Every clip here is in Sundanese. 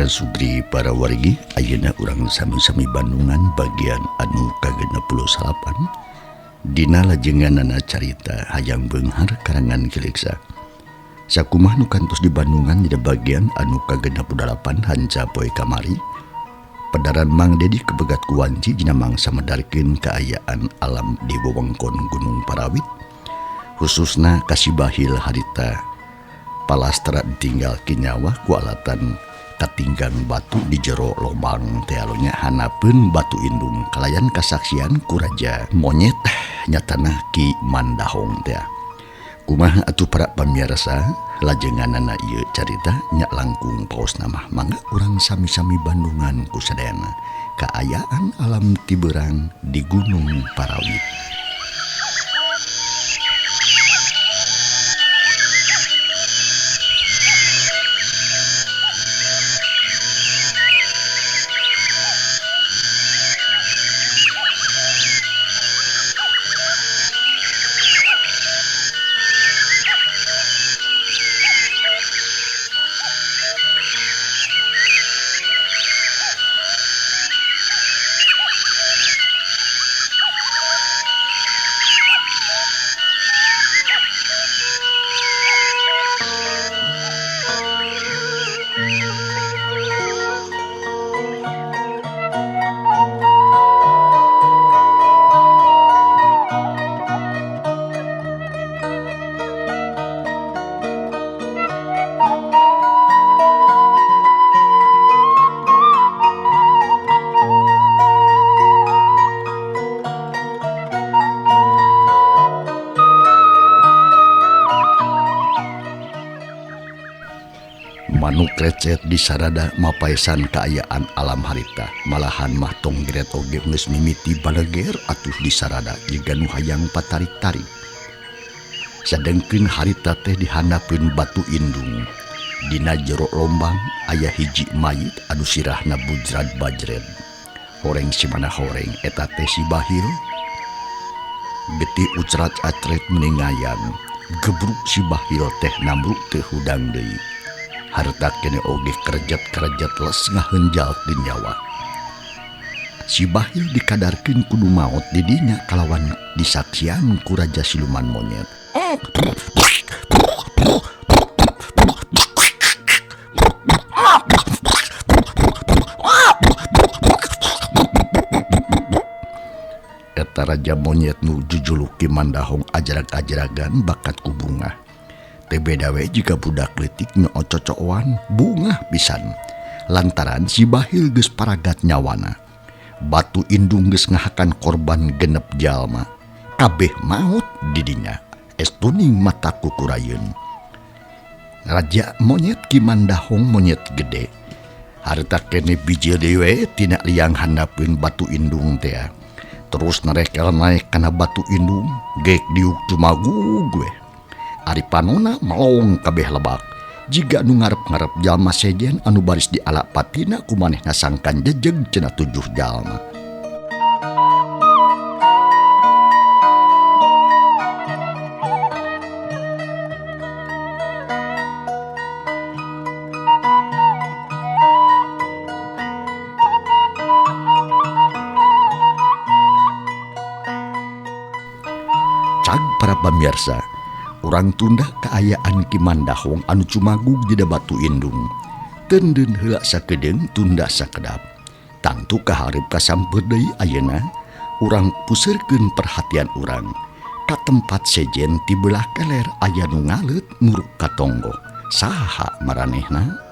Para sugri para wargi ayeuna urang sami-sami Bandungan bagian anu ka-69 dina lajenganana carita Hayang Beunghar karangan Ki Leksa. Sakumaha nu kantos di Bandungan dina bagian anu ka-68 hanca poe kamari pedaran Mang Dedi kebegat ku wanci dina mangsa medarkeun kaayaan alam di wewengkon Gunung Parawit khususna ka si Bahil harita palastra ditinggal kinyawa ku alatan katinggang batu di jero lobang tealonya hanapeun batu indung kalayan kasaksian ku raja monyet nyatana Ki Mandahong teh. Kumaha atuh para pamirsa lajenganana ieu carita nya langkung paosna mah mangga urang sami-sami Bandungan ku sadayana kaayaan alam tiberang di Gunung Parawit. Manuk recet di sarada mapaesan kaayaan alam harita malahan mah tonggret oge geus mimiti baleger atuh di sarada jiga nu hayang patarik-tarik. Sadengkeun harita teh dihandapeun batu indung dina jero lombang aya hiji mayit anu sirahna bujrad bajred horeng simana horeng eta teh si Bahil getih ucrat atret meningayang gebruk si Bahil teh namruk teu hudang deui. Harta kene oge kerjet-kerjet les ngahenjal di nyawa. Si Bahil dikadarkeun kudu maot di dinya kalawan disaksian ku raja siluman monyet. Eta raja monyet nu jujuluki Mandahong ajrag-ajragan bakat ku bungah. Teu beda we jika budak leutik nu ococoan bungah pisan lantaran si Bahil geus paragat nyawana. Batu indung geus ngahakan korban genep jalma kabeh maot di dinya estuning mata kukurayeun. Raja monyet Ki Mandahong monyet gede harita kene bijil deui tina liang handapeun batu indung teh terus narekel naek kana batu indung gek diuk cumagug we. Ari panona melong kabeh lebak jiga nu ngarep-ngarep jalma sejen anu baris diala patina ku manehna sangkan jejeg cenah 7 jalma. Cag para pamirsa, urang tunda kaayaan Ki Mandahong anu cumagug di batu indung. Tendeun heula sakedeung tunda sakedap. Tangtu kahareup kasamper deui ayeuna urang puseurkeun perhatian urang ka tempat sejen ti belah keler aya nu ngaleut muruk ka tonggoh. Saha maranehna?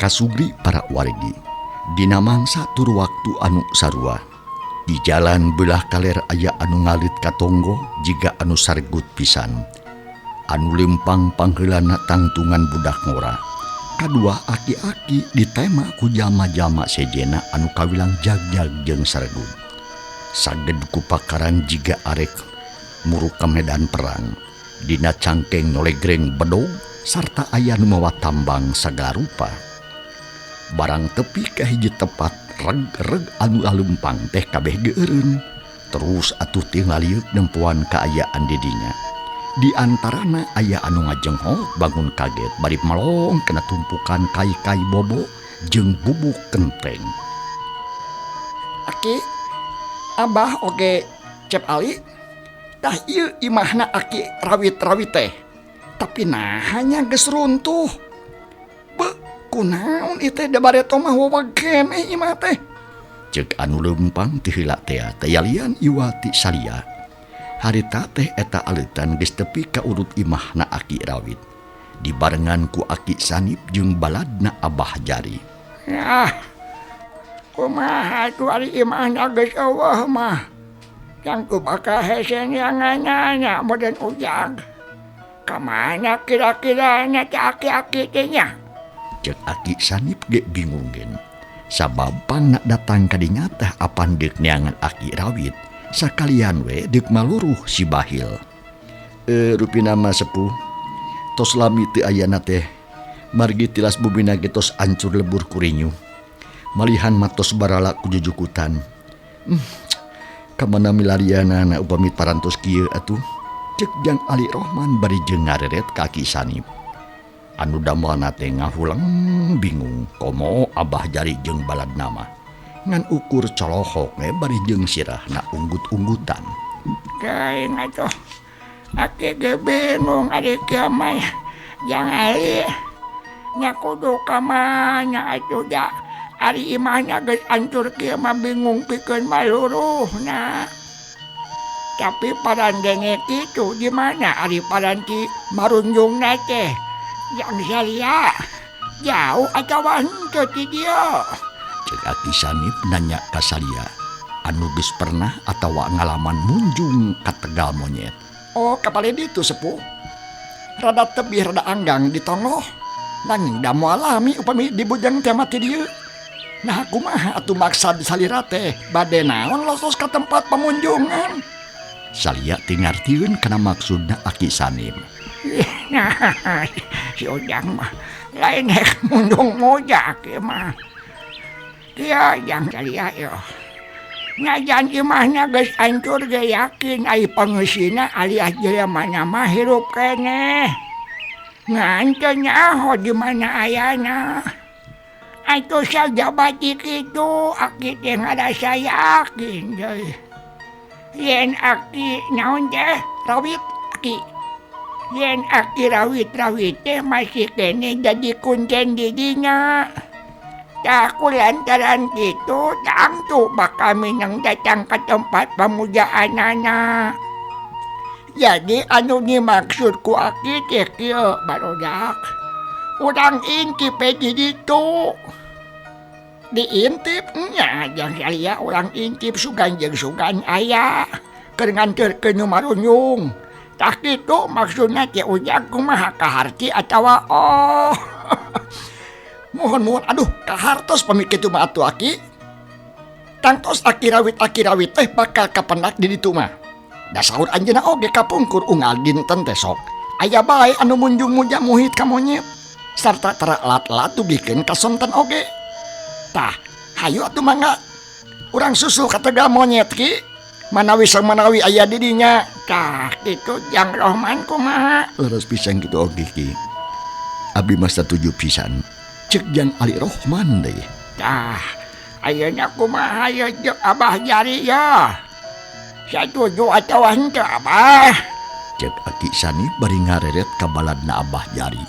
Kasugri para wargi. Dina mangsa tur waktu anu sarua. Di jalan belah kaler aya anu ngalit ka tonggo jiga anu sargut pisan. Anu lempang pangheulana tangtungan budak ngora. Kadua aki-aki ditema ku jama-jama sejena anu kawilang jagjag jeung sargut. Saged ku pakaran jiga arek muruk ka medan perang. Dina cangkeng nolegreng bedog sarta aya nu mawa tambang sagala rupa. Barang tepi ka hiji tempat reg-reg anu alempang teh kabeh geureun. Terus atuh teu ngalieuk nempoan kaayaan di dinya. Di antarana aya anu ngajenghok bangun kaget bari melong kena tumpukan kai-kai bobo jeung bubuk kenteng. Aki, Abah oge Cep Ali, tah ieu imahna aki rawit-rawit teh. Tapi nah nya geus runtuh. Beuh, kunaon ieu teh da bareto mah wawag keneh imah teh. Ceuk anu leumpang ti heula teh tayalian iwati salia. Harita teh eta aleutan geus tepi ka urut imahna aki rawit. Dibarengan ku aki Sanip jeung baladna Abah Jari. Ah, kumaha atuh ari imahna geus eueuh mah. Tangtu bakal hese neanganana meureun ujag. Kamana kira-kirana teh aki-aki teh nya? Ceuk aki Sanip ge bingungeun. Sabab pangna datang ka dinya teh apan deuk neangan aki rawit. Sakalian we deuk maluruh si bahil. Rupina mah sepuh. Tos lami teu ayana teh. Margi tilas bumina ge tos ancur lebur kurinyu. Malihan matos barala ku jujukutan. Kamana milarianana upami parantos kieu atuh? Ceuk Jang Ali Rohman bari jeung ngareret ka Aki Sanip. Anu damelna teh ngahuleng bingung komo Abah Jari jeung baladna mah. Ngan ukur colohok we bari jeung sirahna unggut-unggutan. Teuing atuh. Aki ge bingung ari kieu mah. Jang Ali nya kudu ka mana atuh da. Ari imahna geus ancur kieu mah bingung pikeun maluruhna. Tapi parandene kitu di mana ari paranti marunjungna teh? Jang salia jauh atawa henteu ti dieu? Ceuk Aki Sanip nanya ka Salia anu geus pernah atawa ngalaman munjung ka Tegal Monyet. Oh, kapale ditu sepuh. Rada tebih rada anggang di tongoh. Nanging da moal lami upami dibujeng teh mah ti dieu. Nah kumaha atuh maksad salira teh bade naon losos ka tempat pamunjungan? Salia teu ngartieun kana maksudna Aki Sanip. Nah, si Ujang mah lain hek munjung moja aki mah. Dia jang salia yo. Najan imahna geus ancur ge yakin ai pangeusina alias jelemana mah hirup keneh. Ngan teu nyaho di mana ayana. Atuh sajabati kitu aki teh ngarasa yakin deui. Yen aki naon teh rawit aki. Yen aki rawit-rawit teh masih keneh jadi kuncen di dinya. Tah ku lantaran kitu tangtu bakal minang datang ka tempat pamujaanana. Jadi anu dimaksud ku aki teh kieu barudak. Urang intip di ditu. Diintip nya jang salia urang intip sugan jeung sugan aya keur nganterkeun nu marunjung. Tah kitu maksudna teh ujang kumaha kaharti atawa oh. Mohon-mohon aduh kahartos pami kitu mah atuh aki. Tangtos aki rawit teh bakal kapendak di ditu mah. Da saur anjeunna oge kapungkur unggal dinten teh sok. Aya bae anu munjung muja muhit ka monyet. Sarta tara lat-lat dugikeun ka sonten oge. Tah, hayu atuh mangga. Urang susul ka Tegal Monyet ki. Manawi samanawi aya di dinya. Tah, kitu Jang Rohman kumaha? Leres pisan kitu oge ki. Abdi mah satuju pisan. Ceuk Jang Ali Rohman deui. Tah, ayeuna kumaha ye jeung Abah Jari ya? Satuju atawa henteu Abah? Ceuk Aki Sanip bari ngareret ka baladna Abah Jari.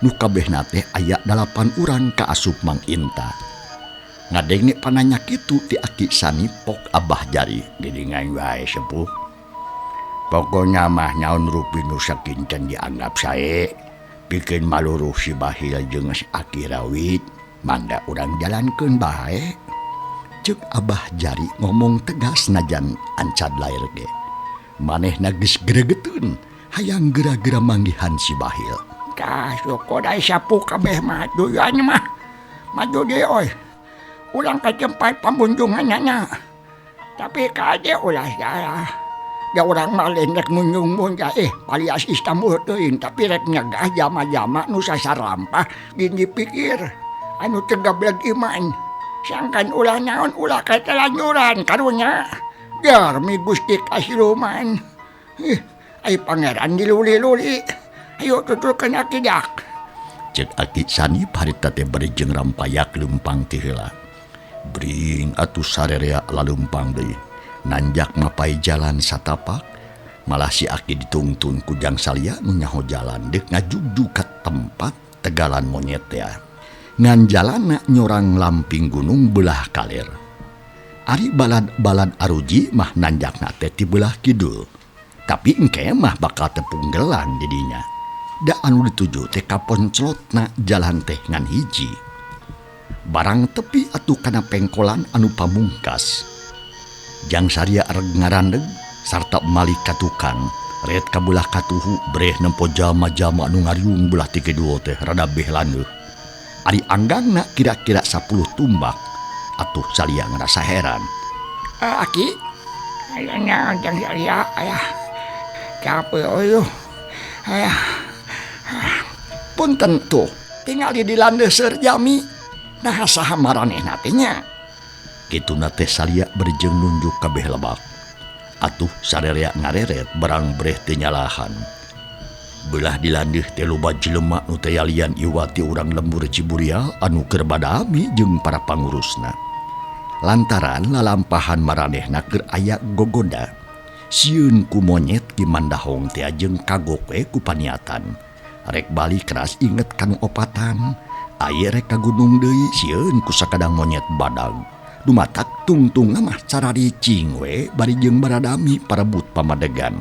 Nu kabehna teh aya 8 urang ka asup Mang Inta. Ngadenge pananya kitu ti Aki Sanip pok Abah Jari. Geuningan wae sepuh. Pokona mah naon rupi nu sakinten dianggap sae. Pikeun maluruh si Bahil jeung Aki Rawit. Mangga urang jalankeun bae. Ceuk Abah Jari ngomong tegas najan ancad lair ge. Manehna geus gregeteun hayang geura-geura manggihan si Bahil. Tah syukur ai sapu kabeh mah duyan mah. Maju deui euy. Urang ka tempat pamunjunganana. Tapi kade ulah salah. Da urang mah lain rek munjung palias Istanbul teuing tapi rek nyegah jama-jama nu sasarampah geun dipikir anu teu gableg iman. Sangkan ulah naon ulah katelanjuran karunya. Garmi Gusti kasiluman. Ih, ai pangeran diluli-luli. Ayo tuturkeun akidak. Ceuk Aki Sanip harita teh bari jeung rampayak leumpang ti heula. Bring atuh sarerea laleumpang deui. Nanjak mapai jalan satapak, malah si Aki ditungtun ku Jang Salia nu nyaho jalan deuk ngajugjug ka tempat tegalan monyet teh. Ngan jalanna nyorang lamping gunung belah kaler. Ari balad-balad aruji mah nanjakna teh ti belah kidul. Tapi engke mah bakal tepung gelang didinya. Da anu dituju teh kaponclotna jalan teh ngan hiji. Barang tepi atuh kana pengkolan anu pamungkas. Jang Saria reg ngarandeg sarta malik ka tukang ret ka belah katuhu breh nempo jalma-jalma anu ngariung belah ti kidul teh rada beh landeuh. Ari anggangna kira-kira 10 tumbak. Atuh Salia ngerasa heran. Aki, aya naon Jang Salia aya. Capek euy. Aya. Punten tuh tingali di landeuh seur jami. Nah saha maranehna teh nya? Kituna teh Salia berjeng nunjuk kabeh lebak. Atuh sarerea ngareret barang breh teu nyalahan. Belah di landeuh teh loba jelema nu teh yalian iwati urang lembur Ciburial anu keur badami jeung para pangurusna. Lantaran lalampahan maranehna keur aya gogoda. Sieun ku monyet ki mandahong teh jeung kagok we ku paniatan. Rek balik keras inget kanu opatan. Aya rek ka gunung deui sieun ku sakadang monyet badag. Dumatak tungtung mah cararicing we bari jeung baradami parebut pamadegan.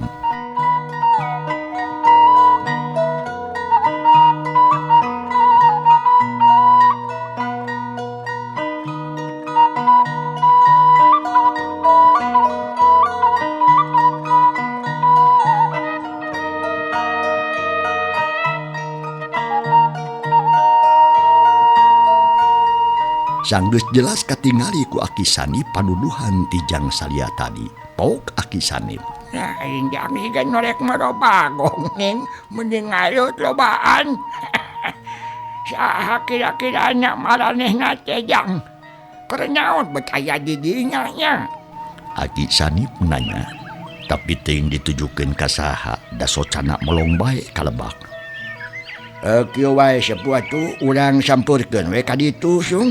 Sanggeus jelas katingali ku Aki Sanip panuduhan ti Jang Salia tadi. Pok Aki Sanip. Nah, jang ieu norek mah bagong ning mending ngayut lobaan. Saha kira-kiranya maranehna teh Jang? Keur naon bet aya di dinya nya? Aki Sanip nanya, tapi teuing ditujukeun ka saha da socana melong bae ka lebak. Kieu wae sepuh atuh urang sampurkeun we ka ditu sung.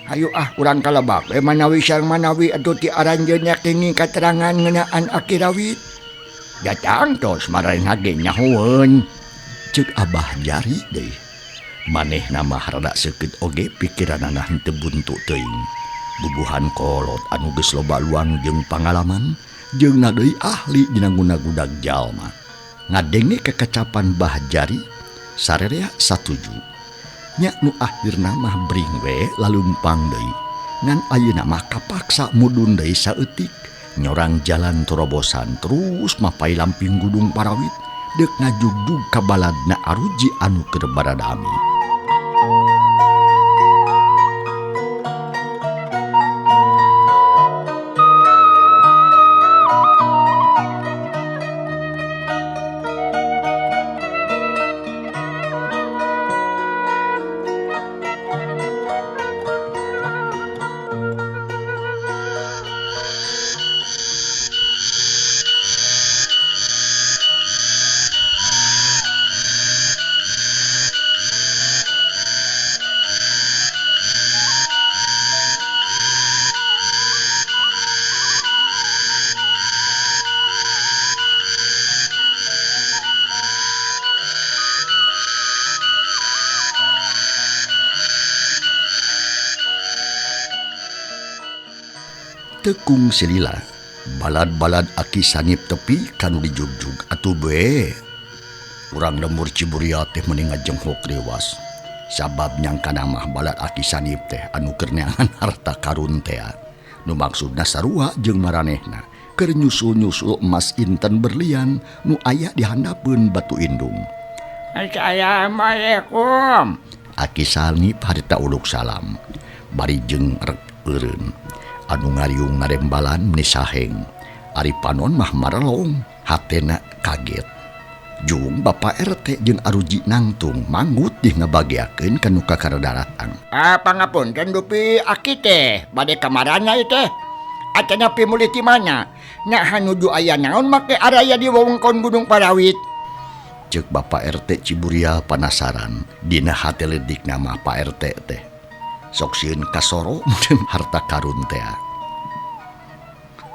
Hayu ah urang ka lebak we manawi sareng manawi atuh ti aranjeun yakini katerangan ngeunaan Aki Rawit. Datang tos maranehna ge nyahoeun. Ceuk Abah Jari deui. Manehna mah rada seukeut oge pikiranana henteu buntu teuing. Bubuhan kolot anu geus loba luang jeung pangalaman jeung na deui ahli dina nguna-gudag jalma. Ngadenge kekacapan Bah Jari sarerea satuju. Nya nu akhirna mah bring we lalumpang deui. Ngan ayeuna mah kapaksa mudun deui saeutik nyorang jalan torobosan terus mapai lamping gunung Parawit deuk ngajugjug ka baladna aruji anu keur baradami. Tekung silila balad-balad Aki Sanip tepi kanu dijugjug atuh be. Urang lembur Ciburia teh meni ngajenghok rewas. Sabab nyangkana mah balad Aki Sanip teh anu keur neangan harta karun teh. Nu maksudna sarua jeung maranehna keur nyusul-nyusul emas inten berlian nu aya di handapeun batu indung. Assalamualaikum. Aki Sanip harita uluk salam bari jeung rek eureun. Anu ngariung ngarembalan meni saheng. Ari panon mah marelong, hatena kaget. Jung Bapak RT jeung Aruji nangtung manggut dih ngabagiakeun ka nu kakara daratang. Ah, pangapunten dupi aki teh bade kamarana ieu teh. Atana pimulih ti mana? Nah nuju aya naon make araya di wewengkon Gunung Parawit. Ceuk Bapak RT Ciburial panasaran dina hate leutik nama Pak RT teh. Sok sieun kasoro mun harta karun teh.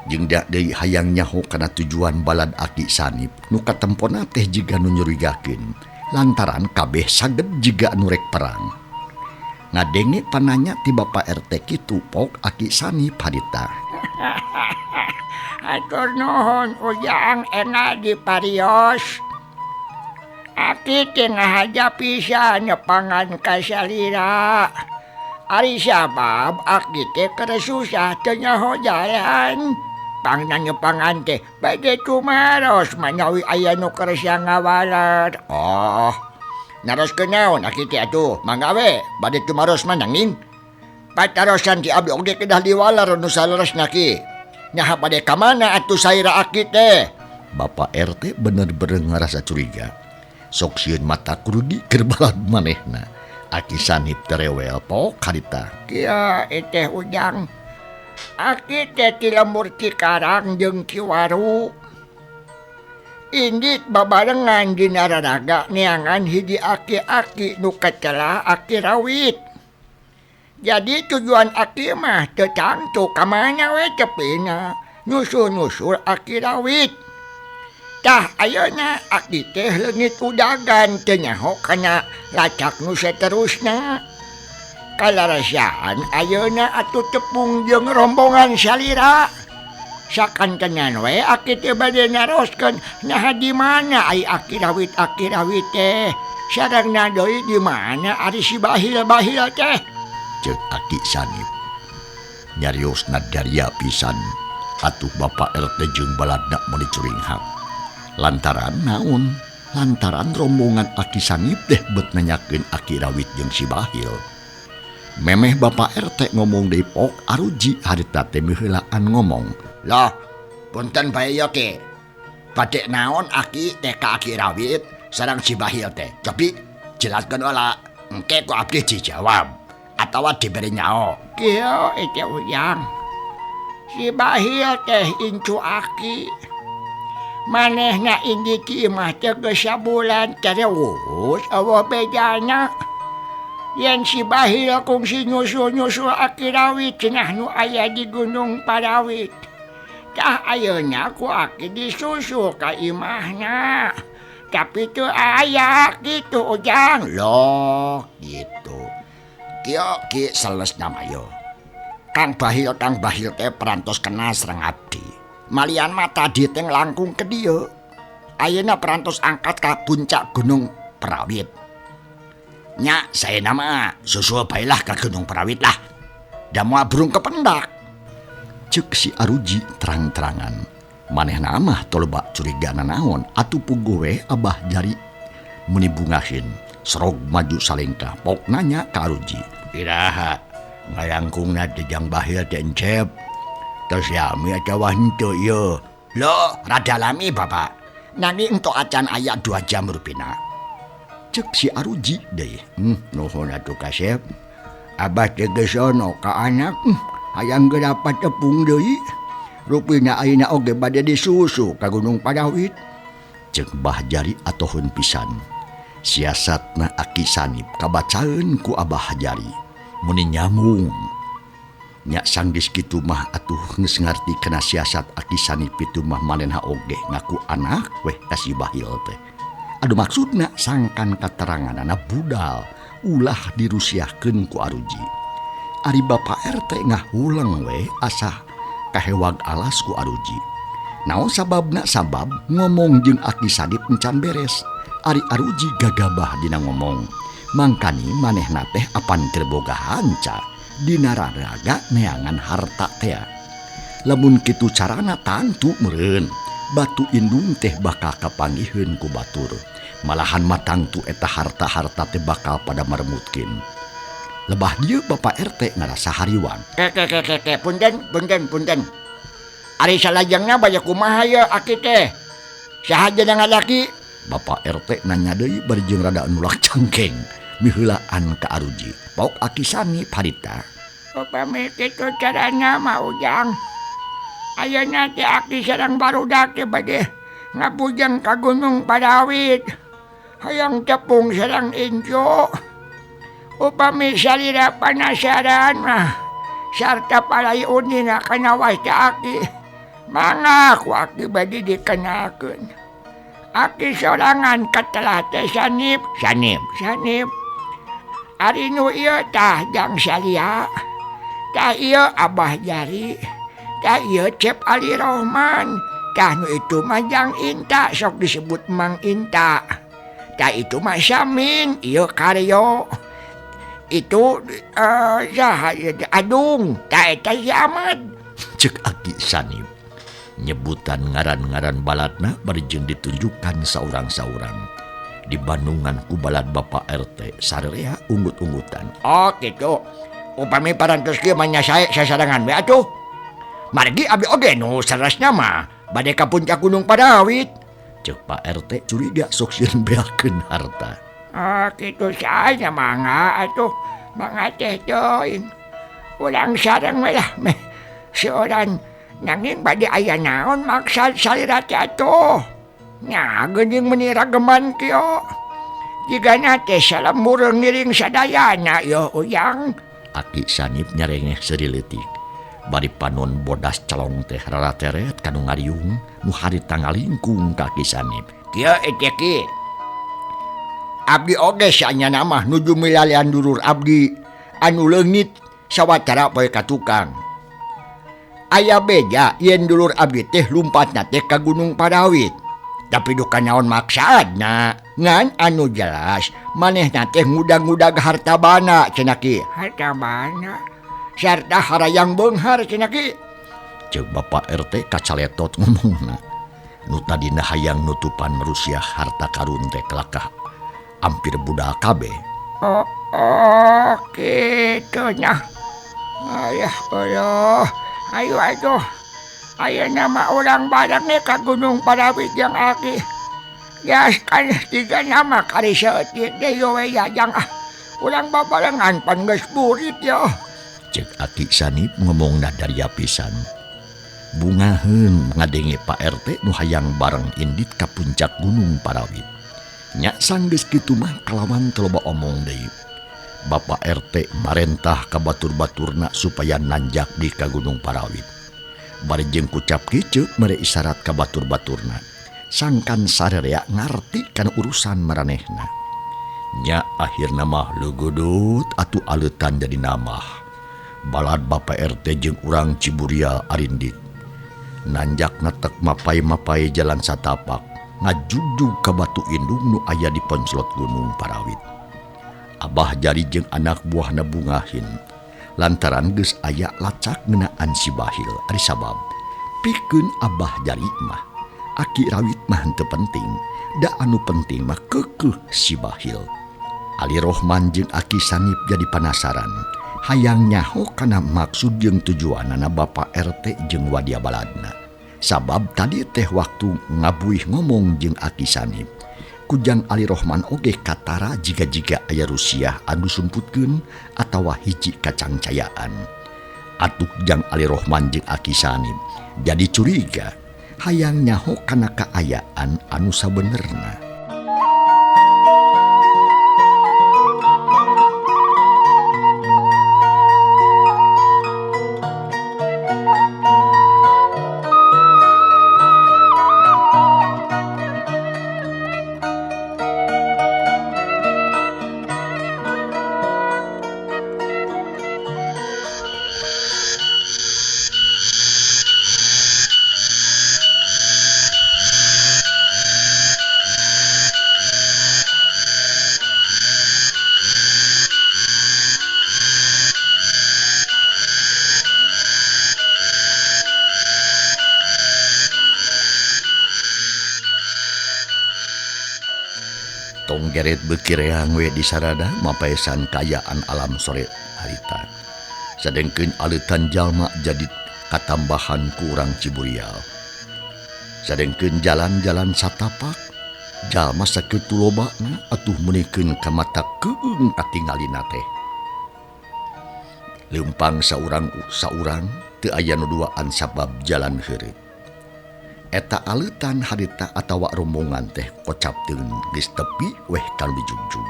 Jeung da deui hayang nyaho kana tujuan balad Aki Sanip nu katempona teh jiga nu nyurigakeun lantaran kabeh saged jiga nu rek perang. Ngadenge pananya ti Bapak RT kitu pok Aki Sanip harita. Hatur nuhun ujang enak di parios. Aki teh ngahaja pisan nyepangan ka salira. Ari sabab aki teh keur susah teu nyaho jalan. Pangna nyepangan teh bade tumaros manawi aya nu kersa ngawaler. Oh, naroskeun naon aki teh atuh mangga we bade tumaros mah nanging. Patarosan ti abdi oge kedah diwaler nu saleresna ki. Nyaha bade ka mana atuh saira aki teh? Bapak RT bener-bener ngarasa curiga. Sok sieun mata kurugi keur balad manehna. Aki Sanip terewel pok harita. Kieu teh ujang. Aki teh ti lembur Cikarang jeung Ciwaru. Indit babarengan dina raraga neangan hiji aki-aki nu kacela Aki Rawit. Jadi tujuan aki mah teu tangtu ka mana we tepina nyusul-nyusul Aki Rawit. Tah ayeuna aki teh leungit udagan teu nyaho kana lacak nu saterusna. Kalarasaan ayeuna atuh tepung jeung rombongan salira. Sakantenan we aki teh bade naroskeun naha di mana ai Aki Rawit teh. Sarengna deui di mana ari si bahil-bahil teh. Ceuk Aki Sanip. Nyariosna daria pisan. Atuh Bapak RT jeung baladna meuni curinghak. Lantaran naon? Lantaran rombongan Aki Sanip teh bet nanyakeun Aki Rawit jeung si Bahil. Memeh Bapak RT ngomong deui pok Aruji harita teh miheulaan ngomong. Loh, punten bae ieu ke. Bade naon aki teh ka Aki Rawit sareng si Bahil teh? Cobi jelaskeun heula. Engke ku abdi dijawab atawa diberi nyaho. Kieu teh ujang. Si Bahil teh incu aki. Manehna indi ti imah teh geus sabulan terus eueuh bejana. Yen si Bahil kungsi nyusul-nyusul Aki Rawit cenah nu aya di Gunung Parawit. Tah ayeuna ku aki disusul ka imahna. Tapi teu aya kitu ujang. Loh gitu. Kieu ki salesna mah yo. Kang Bahil teh perantos kena sareng abdi. Malian mah tadi teh langkung ke dieu. Ayeuna perantos angkat ka puncak Gunung Perawit. Nya saya nama susul baelah ka Gunung Perawit lah. Da moal burung kependak. Ceuk si Aruji terang-terangan. Manehna mah toloba curiga nanaon atuh puguh we Abah Jari meni bungahin. Serog maju salengkah pok nanya ka Aruji. Iraha ngalangkungna teh jang Bahil teh encep. Terus lami atawa henteu ieu. Loh, rada lami Bapak. Nanging entok acan aya 2 jam rupina. Ceuk si Aruji deui. Nuhun atuh kasep. Abah teh geus sono ka anak, hayang geura tepung deui. Rupina ayeuna oge bade disusu ka Gunung Parawit. Ceuk Bah Jari atoheun pisan. Siasatna Aki Sanip kabacaeun ku Abah Jari. Muni nyambung. Nya sanggis kitu mah atuh geus ngarti kana siasat Aki Sanip itu mah manehna oge ngaku anak weh ka si Bahil teh. Aduh maksudna sangkan kateranganana budal ulah dirusiahkeun ku Aruji. Ari Bapak RT ngahuleng we asah kahewag alas ku Aruji. Naon sababna sabab ngomong jeung Aki Sanip encan beres. Ari Aruji gagabah dina ngomong. Mangkani manehna teh apan keur boga hanca dina raraga neangan harta tea. Lamun kitu carana tangtu meureun batu indung teh bakal kapanggiheun ku batur. Malahan matangtu eta harta-harta teh bakal pada maremutkeun. Lebah dieu Bapak RT ngarasa hariwang. Ke punten punten punten. Ari salajengna bade kumaha ye aki teh? Saha jeung ngadaki? Bapak RT nanya deui bari jeung rada nulak cangkeng miheulaan ka aruji. Paok Aki Sanip harita. Upami kitu carana mah Ujang. Ayeuna teh aki sareng barudak teh bade ngabujeng ka Gunung Parawit. Hayang tepung sareng incu. Upami salira panasaran mah sarta palai unina kana wasta aki. Mangga ku aki bade dikenakeun. Aki sorangan katelah teh Sanip, Sanip, Sanip. Ari nu ieu tah jang salia. Tah ieu Abah Jari. Tah ieu Cep Ali Rohman. Tah nu itu mah jang Inta sok disebut Mang Inta. Tah itu mah Samin, ieu Karyo. Itu saha ieu Adung, tah eta si Ahmad. Cek Aki Sanip. Nyebutan ngaran-ngaran baladna bari jeung ditunjukkan saurang-saurang. Di Bandungan ku balad Bapak RT sarerea unggut-unggutan. Oh kitu. Upami parantos kieu mah nya sae sasarengan we atuh. Margi abdi oge nu saresna mah bade ka puncak Gunung Parawit. Cek Pak RT curiga sok sieun beakeun harta. Ah kitu sae nya mangga atuh. Mangga teh teuing. Urang sareng we lah meh seorang nanging bade aya naon maksad salira teh atuh. Nya geuning meuni rageman kieu. Jigana teh salemur ngiring sadayana ieu Ujang. Aki Sanip nyarengeh seuri leutik. Bari panon bodas calong teh rarateret kanu ngariung nu harita ngalingkung ka Aki Sanip. Kieu teh ki. Abdi oge saanyana mah nuju milalian dulur abdi anu leungit sawatara poe ka tukang. Aya beja yen dulur abdi teh lumpatna teh ka Gunung Parawit. Tapi duka naon maksadna, ngan anu jelas manehna teh ngudag-ngudag harta bana cenah ki. Harta bana sarta harayang beunghar cenah ki. Ceuk Bapak RT kacaletot ngomongna. Nu tadina hayang nutupan merusiah harta karun teh kelakah hampir budal kabeh. Oh, oh kitu nya. Ayah Allah. Ayo aduh. Ayeuna mah urang bareng ka Gunung Parawit jeung aki. Gas kan tiga nama kari saeutik deui we jajang ah. Urang babarengan pan geus burit yo. Cek Aki Sanip ngomongna daria pisan. Bungaheun ngadenge Pak RT nu hayang bareng indit ka puncak Gunung Parawit. Nya sanggeus kitu mah kalawan teu loba omong deui. Bapak RT marentah ka batur-baturna supaya nanjak di ka Gunung Parawit. Bari jeung kucap kiceup mere isyarat ka batur-baturna. Sangkan sarerea ngarti kana urusan maranehna. Nya akhirna mah leugedut atuh aleutan jadi namah. Balad Bapak RT jeung urang Ciburial arindit. Nanjak netek mapai-mapai jalan satapak, ngajugjug ka batu indung nu aya di poncelot Gunung Parawit. Abah Jari jeung anak buahna bungahin. Lantaran geus aya lacak ngeunaan si Bahil ari sabab pikeun Abah Jari mah Aki Rawit mah henteu penting, da anu penting mah keukeuh si Bahil. Ali Rohman jeung Aki Sanip jadi panasaran, hayang nyaho kana maksud jeung tujuanana Bapak RT jeung wadia baladna. Sabab tadi teh waktu ngabuih ngomong jeung Aki Sanip, kujang Ali Rohman oge katara jiga-jiga aya Rusiah anu sumputkeun atawa hiji kacangcayaan. Atuk jang Ali Rohman jeung Aki Sanip jadi curiga, hayang nyaho kana kaayaan anu sabenerna. Tonggeret beuki reang we di sarada mapaesan kaayaan alam sore harita. Sadengkeun aleutan jalma jadi katambahan ku urang Ciburial. Sadengkeun jalan-jalan satapak jalma sakitu lobana atuh meunikeun ka mata keung katingalina teh. Leumpang saurang-saurang teu aya nu duaan sabab jalan heureut. Eta aleutan harita atawa rombongan teh kocapteun geus tepi weh ka dijugjug.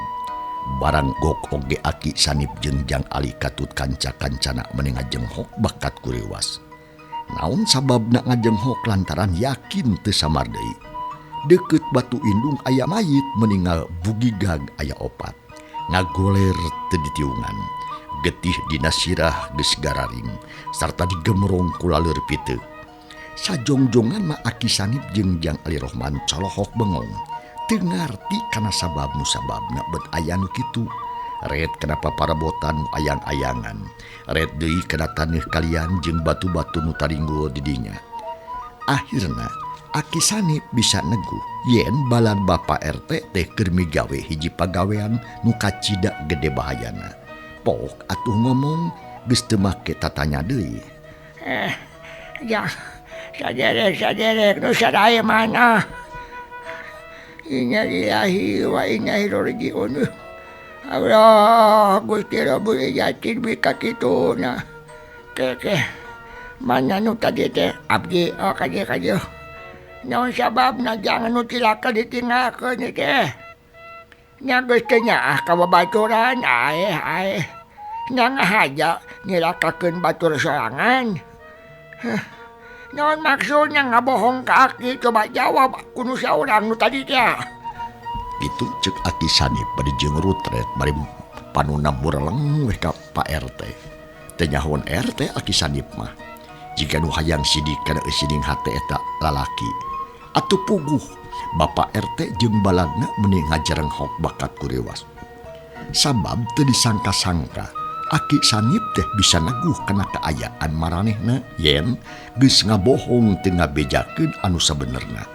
Barang gok oge Aki Sanip jeung Jang Ali katut kanca-kancana meni ngajenghok bakat kuriwas. Naon sababna ngajenghok lantaran yakin teu samar deui. Deukeut batu indung aya mayit meninggal bugigag aya opat. Ngagoler teu ditiungan. Getih dina sirah geus gararing sarta digemrong ku laleur piteuk. Sajongjongan mah Aki Sanip jeung Jang Ali Rohman colohok bengong. Teu ngarti kana sabab nu sababna bet aya nu kitu. Ret kenapa parabotan nu ayang-ayangan. Ret deui kana taneuh kalian jeung batu-batu nu taringgul di dinya. Akhirna Aki Sanip bisa neguh yen balan Bapak RT teh keur migawe hiji pagawean nu kacida gede bahayana. Pok atuh ngomong geus teu make tatanya deui. Ya saderek nu sadaya mana. Innalillahi wa inna ilaihi raji'un. Allah Gusti Rabbul Izzati bi kakituna. Keke mana nu tadi teh abdi oh kaje kaje. Naon sababna jangan nu cilaka ditinggalkeun teh. Nya geus teu nyaah ka babaturan aeh aeh. Nya ngahaja nyilakakeun batur sorangan. Huh. Naon maksudnya ngabohong ka aki coba jawab kudu saurang nu tadi teh. Itu cek Aki Sanip bari jeung rutret bari panuna mureleng weh ka Pak RT. Teu nyahoan RT Aki Sanip mah. Jika nu hayang sidik kana eusining hate eta lalaki. Atuh puguh Bapak RT jeung baladna meuni ngajerenghok bakat kuriwas. Sabab teu disangka-sangka Aki Sanip teh bisa neguh kana kaayaan maranehna yen geus ngabohong teu ngabejakeun anu sabenerna.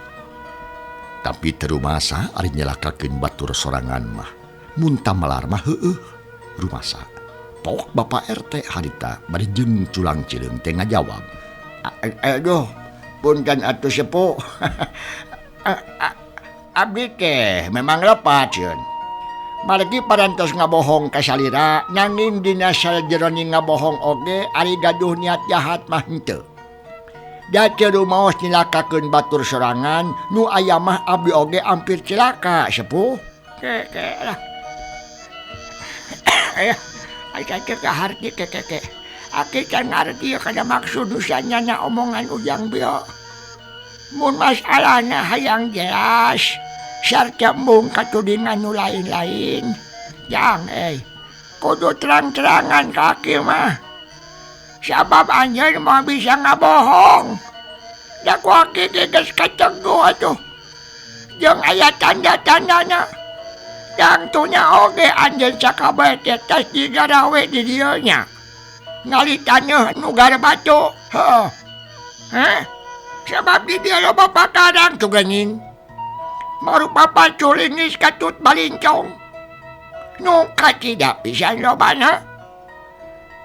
Tapi teu rumasa ari nyelakakeun batur sorangan mah. Mun tamalar mah heueuh rumasa. Pok Bapak RT harita bari jeung culang cileung teh ngajawab. Aduh, punten atuh sepuh. Abdi teh memang lepat sieun. Margi parantos ngabohong ka salira nanging dina sajeroning ngabohong oge ari gaduh niat jahat mah henteu. Da teu rumaos nyilakakeun batur sorangan nu aya mah abdi oge ampir cilaka sepuh. Ke lah. Ai teh kaharti ke ke. Aki can ngarti kana maksud dosanya na omongan Ujang bieu. Mun masalahna hayang jelas sarta embung katudingan nu lain-lain. Jang kudu terang-terangan ka aki mah. Sabab anjeun moal bisa ngabohong. Da ku aki ge geus kateguh atuh. Jeung aya tanda-tandana. Dangtunya oge anjeun sakabeh teh tas digarawe di dieu nya. Ngali taneuh nu garbatu. Heuh. Hah? Sabab di dieu loba pakarang tuh geuning. Marupa paculingis katut balincong. Nu kacida pisan lobana.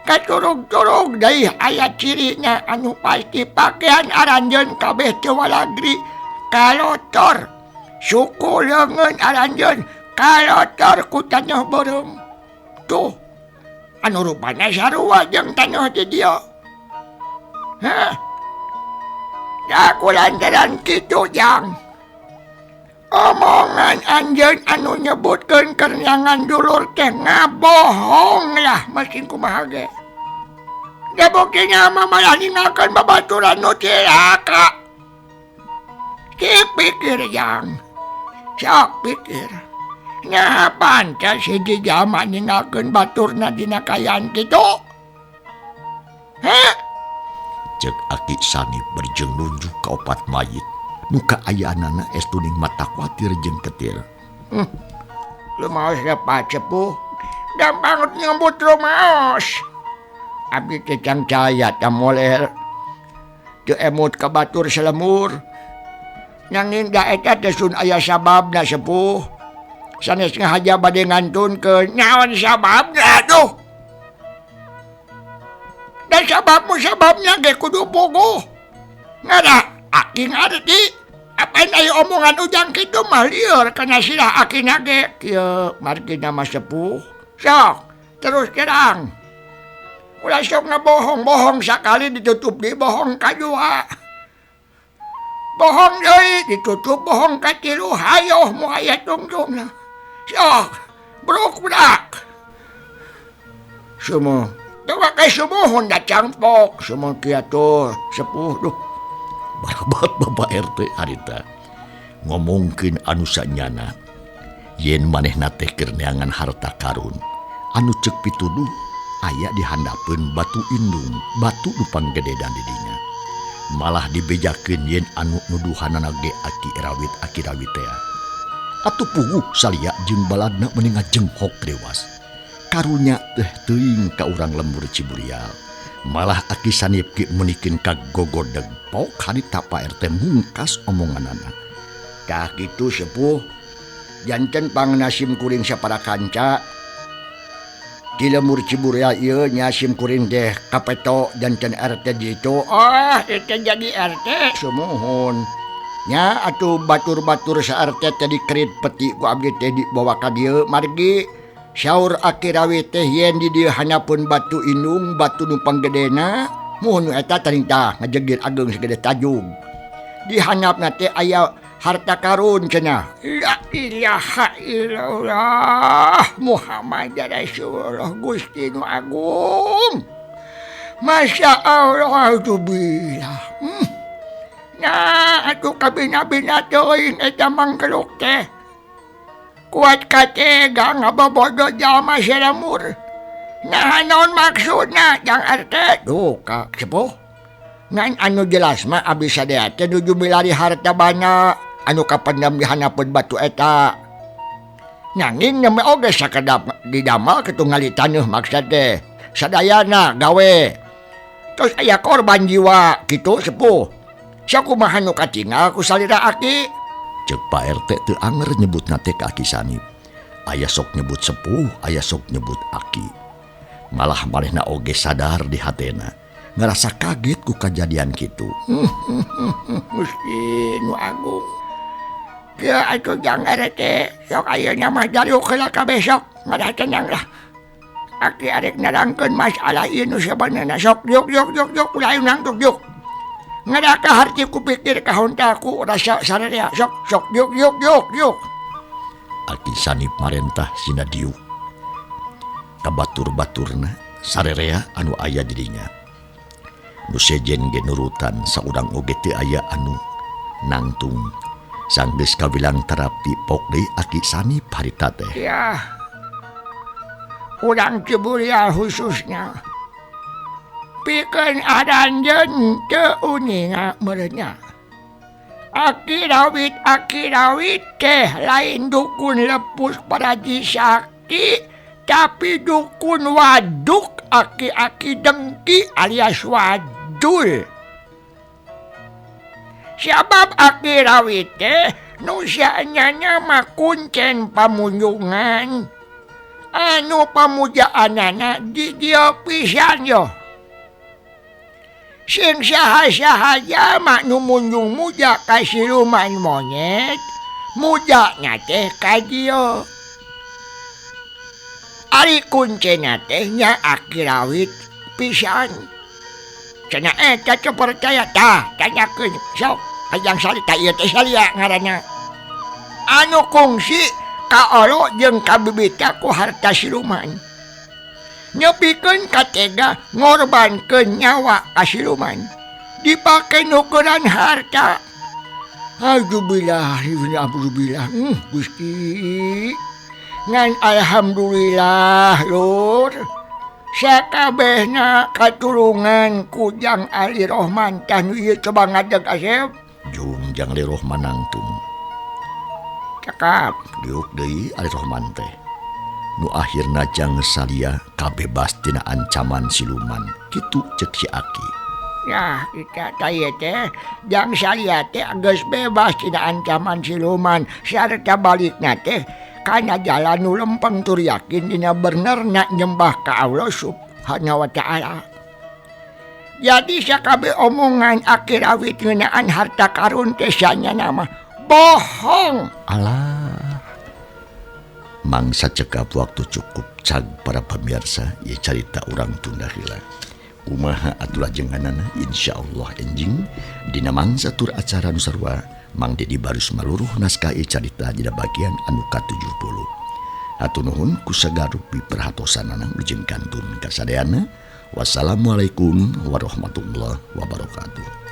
Katurug-turug deui aya cirina anu pasti pakaian aranjeun kabeh teu walagri kalotor. Suku leungeun aranjeun kalotor ku taneuh beureum. Tuh anu rupana sarua jeung taneuh di dieu. Hah? Da kulantaran kitu jang. Omongan anjeun anu nyebutkeun kernyangan dulur teh ngabohong lah mesin kumaha ge. Da buktina mah malah ninggalkeun babaturan nu cilaka. Cik pikir jang. Sok pikir. Nah pantes hiji jalma ninggalkeun baturna dina kaayaan kitu. Heh? Cek Aki Sanip berjeng nunjuk ka opat mayit. Nu kaayaanana estuning mata kuatir jeung ketir. Lumaos lepat sepuh. Gampang nyebut rumaos. Abdi teh can caya tamoler. Teu emut ka batur selemur. Nanging da eta teh sun aya sababna sepuh. Sanes ngahaja bade ngantunkeun naon sababna aduh. Dan sababmu sababnya ge kudu puguh. Ngara aki ngarti. Apan aya omongan Ujang kitu mah lieur kana sirah akina ge kieu margina mah sepuh. Sok terus terang. Ulah sok ngabohong-bohong sakali ditutup di bohong kadua. Bohong deui ditutup bohong katilu hayoh moal aya tungtungna. Sok bruk budak. Sumuh. Coba ka sumuhun da cangpok sumuh kieu atuh sepuh duh. Barabat Bapak RT harita ngomongkeun anu sanyana yen manehna teh keur neangan harta karun anu ceuk pituduh aya dihandapeun batu indung batu nu panggededan di dinya malah dibejakeun yen anu nuduhanana ge aki rawit tea atuh puguh salia jeung baladna meuni ngajengkok dewas karunya teh teuing ka urang lembur Ciburial malah aki Sanip ge meunikeun ka gogodeg pok harita Pak RT mungkas omonganana. Tah kitu sepuh janten pangnasim kuring sapara kanca di lembur Ciburial ieu nya sim kuring teh kapeto janten RT ditu. Oh, itu jadi RT sumuhun. Nya atuh batur-batur sa RT teh dikerit peti ku abdi teh dibawa ka dieu margi saur aki rawit teh yen di dieu handapeun batu indung batu nu panggedena muhun eta tarintah ngajegir ageung sagede tajug di handapna teh aya harta karun cenah. La ilaha illallah Muhammad Rasulullah Gusti nu agung. Masya Allah alhamdulillah. Nah atuh kabina-bina teuing eta mangkeluk teh. Kuat katega ngabobodo jalma salamur. Nah naon maksudna jang RT? Duh ka sepuh. Ngan anu jelas mah abdi sadaya teh nuju milari harta bana anu kapendam di handapeun batu eta. Nanging nembe oge sakedap didamel kitu ngali taneuh maksud teh. Sadayana gawe. Terus aya korban jiwa kitu sepuh. Sakumaha nu katingal ku salira aki? Ceuk Pak RT teu anger nyebutna teh ka Aki Sanip. Aya sok nyebut sepuh, aya sok nyebut aki. Malah manehna oge sadar di hatena. Ngerasa kaget ku kajadian kitu. Gusti nu agung. Kieu atuh jang RT, sok ayeuna mah jaluk heula ka besok, ngadah tenang lah. Aki arek nerangkeun masalah ieu nu sabenerna sok yuk yuk yuk yuk ulah nangtung yuk. Ngadah ka harti ku pikir ka hontaku rasa sararea sok sok yuk yuk yuk yuk. Aki Sanip marentah sina diuk. Ka batur-baturna sarerea anu aya di dinya. Nu sejen ge nurutan saurang oge teu aya anu nangtung. Sanggeus kawilang tarapti pok deui Aki Sanip harita teh. Ya. Urang Ciburial khususnya. Pikeun aranjeun teu uninga meureunnya. Aki rawit teh lain dukun lepus paraji sakti, tapi dukun waduk aki-aki dengki alias wadul. Sabab aki rawit teh nu saenyana mah kuncen pamunjungan. Anu pamujaanana di dieu pisan yo. Sing saha-saha jalma nu munjung muja ka siluman monyet, mujana teh ka dieu. Ari kuncena teh nya aki rawit pisan. Cenah eta teu percaya tah tanyakeun sok hayang salita ieu teh salia ngaranna. Anu kungsi kaolo jeung kabibita ku harta siluman. Nepikeun katega ngorbankeun nyawa ka siluman. Dipake nukeran harta. Alhamdulillah, alhamdulillah. Gusti. Ngan alhamdulillah lur. Sakabehna katulungan ku Jang Ali Rohman tah nu ieu coba ngadeg Asep. Jung Jang Ali Rohman nangtung. Cakap diuk deui Ali Rohman teh. Nu akhirna Jang Salia kabebas tina ancaman siluman. Kitu ceuk si Aki. Nah, kita teh teh Jang Salia teh geus bebas tina ancaman siluman sarta balikna teh kana jalan nu lempeng tur yakin dina benerna nyembah ka Allah Subhanahu wa taala. Jadi sakabeh omongan Aki Rawit ngeunaan harta karun teh sanyana mah bohong. Alah. Mangsa cekap waktu cukup cag para pemirsa ieu carita urang tunda heula. Kumaha atuh lajenganana insyaallah enjing dina mangsa tur acara nu sarua Mang Dedi Barus maluruh naskah ieu carita dina bagian anu ka-70. Hatur nuhun ku sagarupi perhatosanana wilujeng kantun kasadayana. Wassalamualaikum warahmatullahi wabarakatuh.